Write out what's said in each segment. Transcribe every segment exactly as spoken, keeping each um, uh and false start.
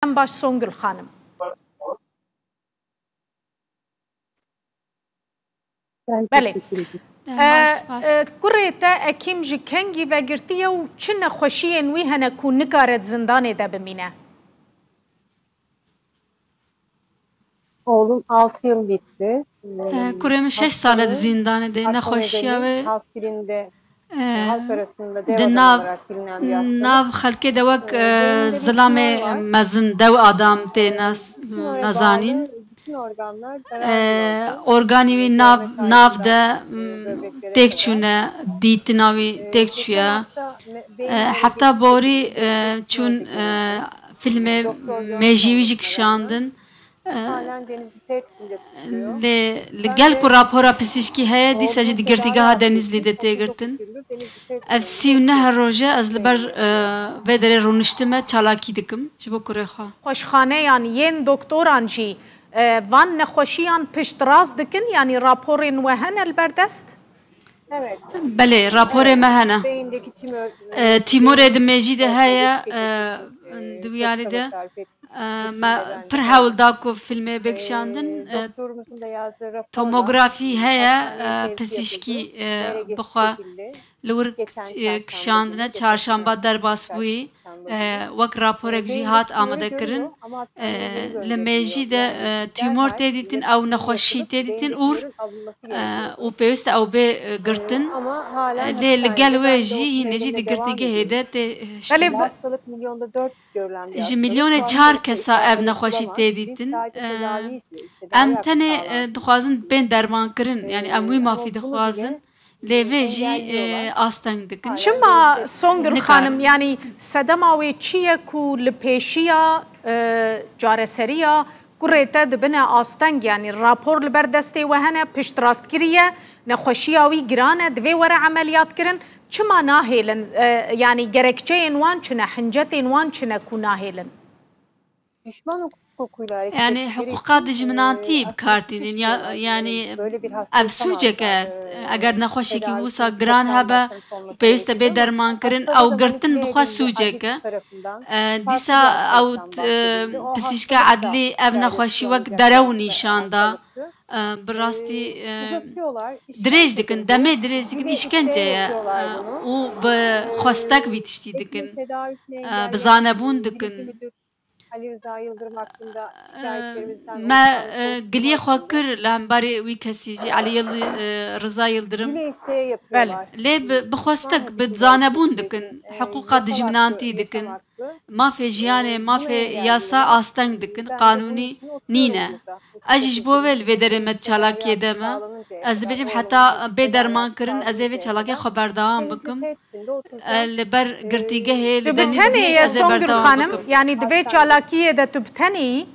Dem baş Songül Xanim. Belê. Dem baş, spas. E, kurê te Ekîm ji kengî ve girtiye û çi nexweşiyên wî hene ku nikare di zindanê de bimîne? Oğlum altı yıl bitti. E, kurê min şeş sal e di zindanê de, nexweşiya wê, e, di nav, nav xelkê de wek, e, zilamê mezin, dew adam tê nas-, nezanîn. E, organî wî nav, nav de, m, têk çûne, dîtina wî têk çûye. E, hefta borî, e, çûn, e, filmê mêjî wî jî kişandin. E, lê li gel ku rapora pisîşkî heye, dîsa jî di girtîgeha Denizlî de tê girtin. Ev sî û neh roj e ez li ber, e, vê derê rûniştime, çalakî dikim ji bo kurê xwe. Xweşxaneyan yên doktoran jî, e, van nexweşiyan piştrast dikin, yanî raporên we hene li ber dest? Belê, raporê me hene. E, tîmorê di mêjî de heye, e, di wî alî de. E, me pir hewl da ku filmê bê kişandin. E, tomografî heye, e, pisîşkî, e, bixwe li wir, e, kişandine, çarşamba derbas bûyî. E, wek raporek jî hat amadekirin. E, li mêjî de, e, tîmor tê dîtin, ew nexweşî tê dîtin û, e, û pêwîst e ew bê, e, girtin. E, lê li gel wê jî hînê jî di girtîgehê de tê, e, Belê, şikîn. Ji milyonê çar kesa ev nexweşî tê dîtin. E, em tenê, e, dixwazin bên dermankirin, yanî em wî mafî dixwazin. Lê vê jî, e, asteng dikin. Çima Songül Xanim, yanî sedema wê çi ye ku li pêşiya, e, careseriya kurê te dibine asteng, yanî rapor li ber destê we hene, piştrast kiriye, nexweşiya wî giran e, divê were emeliyat kirin. Çima nahêlin? E, yanî gerekçeyên wan çi ne, hincetên wan çi ne ku nahêlin? Düşman hukukuyla hareket Yani ettikleri hiqûqa için, dijminantî e, bi kar tînin. Ya, yani böyle bir ev hastalık olamaz. Sûcek e. E, eger nexweşekî wisa giran hebe, pêwîst e bê derman kirin, ew girtin bi xwe sûcek e. E, dîsa ew, e, pisîşka edlî ev nexweşî wek derew nîşan da. E, bi rastî, e, dirêj dikin, demê dirêj dikin, îşkence ye. E, û bi xwestek vî tiştî dikin. E, bi zanebûn dikin. Ali Rıza Yıldırım hakkında şikayetlerimizden Me, e, giliyê xwe kir li hembarê wî kesî jî, Elî Yıldız-, e, Rıza Yıldırım. Bile isteye yapıyorlar. Lê bi, bi xwestek, bi zanebûn dikin, hiqûqa dijminantî dikin. Mafê jiyanê, mafê yasa asteng dikin, qanûnî nîne. Ez jî ji bo vê li vê derê me di çalakiyê de me. Ez dibêjim heta bê derman kirin, ez ê vê çalakê xwe berdewam bikim. E, li ber girtîgehê, li Denizlî, ez ê berdewam bikim. Tu bi tenê ye, Songül Xanim? Yanî di vê çalakiyê de tu bi tenê yî?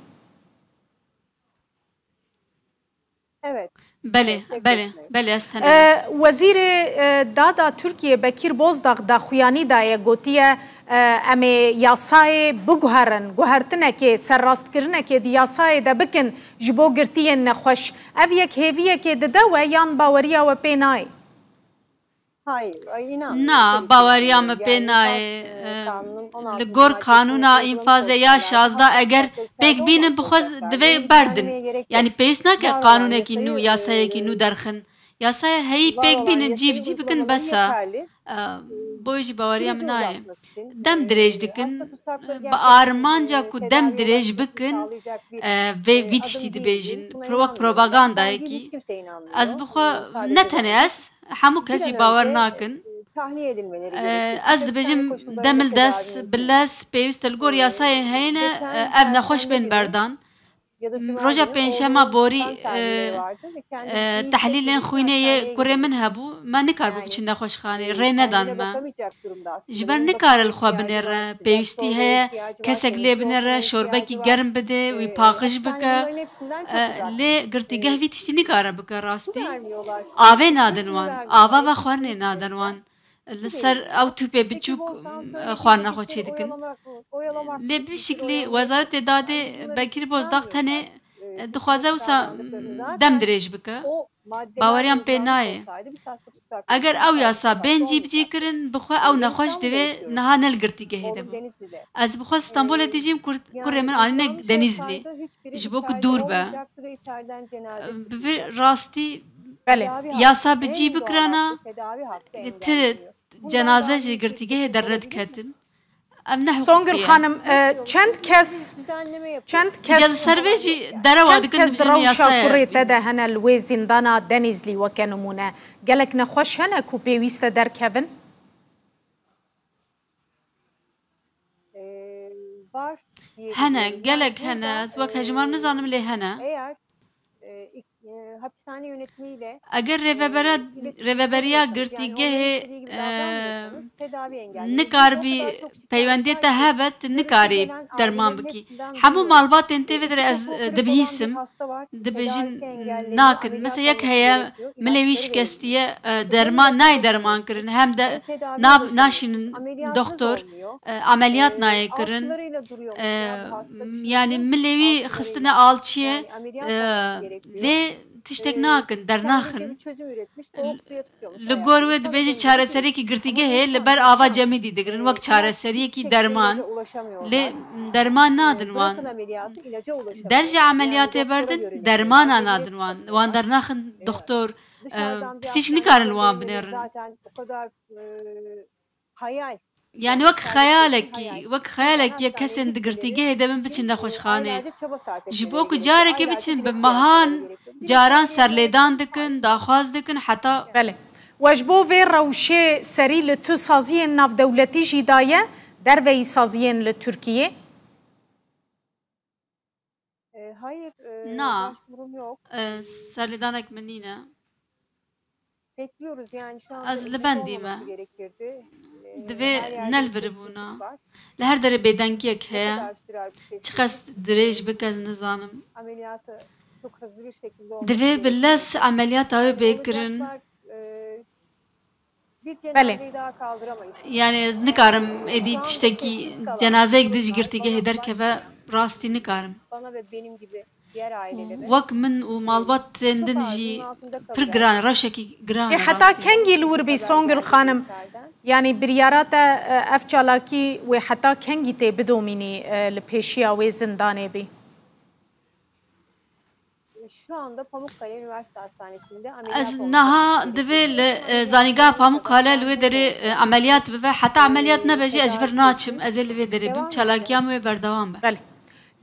Evet. Belê, belê, belê, ez tenê me. E, Wezîrê, e, Dada Tirkiyê Bekîr Bozdağ daxuyanî daye, gotiye, e, em ê yasayê biguherin, guhertinekê, serrastkirinekê di yasayê de bikin ji bo girtiyên nexweş. Ev yek hêviyekê dide we yan baweriya we pê nayê? Na, baweriya me pê nayê. Li gor kanûna înfazê ya şazdeh eger pêk bînin, bi xwe divê berdin. Yanî pêwîst nake qanûnekî nû, yasayekî nû derxin. Yasaya heyî pêk bînin, cî bi cî bikin, bes e. E, bo jî baweriya min nayê. Dem dirêj dikin. Bi armanca ku dem dirêj bikin, e, vê, vî tiştî dibêjin. Pro-, wek propagandayekî. Ez bi xwe, ne tenê ez, hemû kes jî bawer nakin. E, ez dibêjim, demildest, bi lez, pêwîst e li gor yasayên heyî ne, e, ev nexweş bên berdan. Roja pêncşema borî, e, e, tehlîlên xwînê yê kurê min hebû. Me nikaribû biçin nexweşxanê, rê nedan me. Ji ber nikare li xwe binêre, pêwîstî heye, kesek lê binêre, şorbekî germ bide, wî paqij bike. E, lê girtîgeh vî tiştî nikare bike rastî. Avê nadin wan, ava ve xwarinê nadin wan. Li ser ew tûpê biçûk, e, xwarina xwe çêdikin. Lê bi şiklî Wezaretê Dadê Bekir Bozdağ tenê, e, dixwaze wisa, m, dem dirêj bike. Baweriyan pê nayê. Eger ew yasa bên cîbicî kirin, bi xwe ew nexweş divê niha ne li girtîgehê de bû. Ez bi xwe li Stenbolê dijîm, kur-, kurê min anîne Denîzlî. Ji bo ku dûr be. Bi vî rastî Belê. yasa bi cî bikirana, ti cenaze ji girtîgehê dernediketin. Em ne Songül hiqûqî ye. Xanim, e, çend kes, çend kes, Îca li ser vê jî derewa çend dikin kes di dijî rewşa yasaya. kurê te de hene li wê zîndana Denîzlî weke nimûne? Gelek nexweş hene ku pêwîst e derkevin? Hene, gelek hene. Ez wek hejmar nizanim lê hene. Eger rêvebera-, rêveberiya girtîgehê, e, nikaribî peywendiyê te hebe, tu nikarî derman bikî. Hemû malbatên tê vê derê ez, e, dibihîsim, dibêjin nakin. Mesela yek heye, milê wî şikestiye, e, derman, nayê derman kirin, hem de na-, naşînin doktor, e, ameliyat nayê kirin. E, yani milê wî xistine alçiyê, e, lê tiştek nakin, dernaxin. Li gor wê dibêje çareseriyekî girtîgehê li ber ava cemidî digirin, wek çareseriyekî derman. Lê derman nadin wan. Der ji ameliyatê berdin, dermana nadin wan. Wan dernaxin doktor, e, pisîk nikarin wan binêrin. Yani wek xeyalekî, wek xeyalekî ye kesên di girtîgehê de bin biçin nexweşxanê. Ji bo ku carekê biçin, bi mehan caran serlêdan dikin, daxwaz dikin, heta Belê. We ji bo vê rewşê serî li tu saziyên navdewletî jî daye, derveyî saziyên li Tirkiyê? E, hayır, e, Na. başvurum yok. E, serlêdanek min nîne. Bekliyoruz yani şu anda Ez li bendî me. Gerekirdi. E, Divê her yerde ne li bir vir sessizlik bûna. Var. Li her derê bêdengiyek Ne heye. kadar sürer bu sessizlik? Çiqas dirêj bike, ez nizanim. Ameliyatı çok hızlı bir şekilde olması Divê bi gerekiyor. lez emeliyata wê bê kirin. Olacaklar, e, Belê. Yani ez nikarim êdî tiştekî, cenazeyek di ji girtîgehê derkeve, rastî nikarim. Wek min û malbatên din jî pir giran, rewşekî giran Ê e heta rastî. kengî li wir bî Songül Xanim? Yani biryara te, e, ev çalakî wê heta kengî tê bidomînî, e, li pêşiya wê zindanê bî? Şu anda Pamukkale Üniversite Hastanesi'nde ameliyat Ez olmuş niha olması divê gerekiyor. li, e, Zanîngeha Pamukkale li wê derê, e, emeliyat bibe. Heta emeliyat nebe jî ez ji vir naçim. Ez ê li vê derê bim. Devam Çalakiya min wê berdewam be. Belê.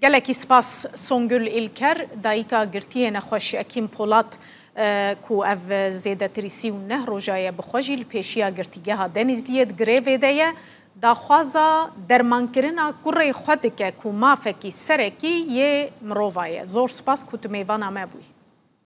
Gelekî spas Songül İlker, dayika girtiyê nexweş Ekîm Polat, e, ku ev zêdetirî sî û neh roja ye bi xwe jî li pêşiya girtîgeha Denizliyê di grevê de ye. Daxwaza dermankirina kurê xwe dike ku mafekî serekî yê mirova ye. Zor spas ku tu mêvana me bûyî.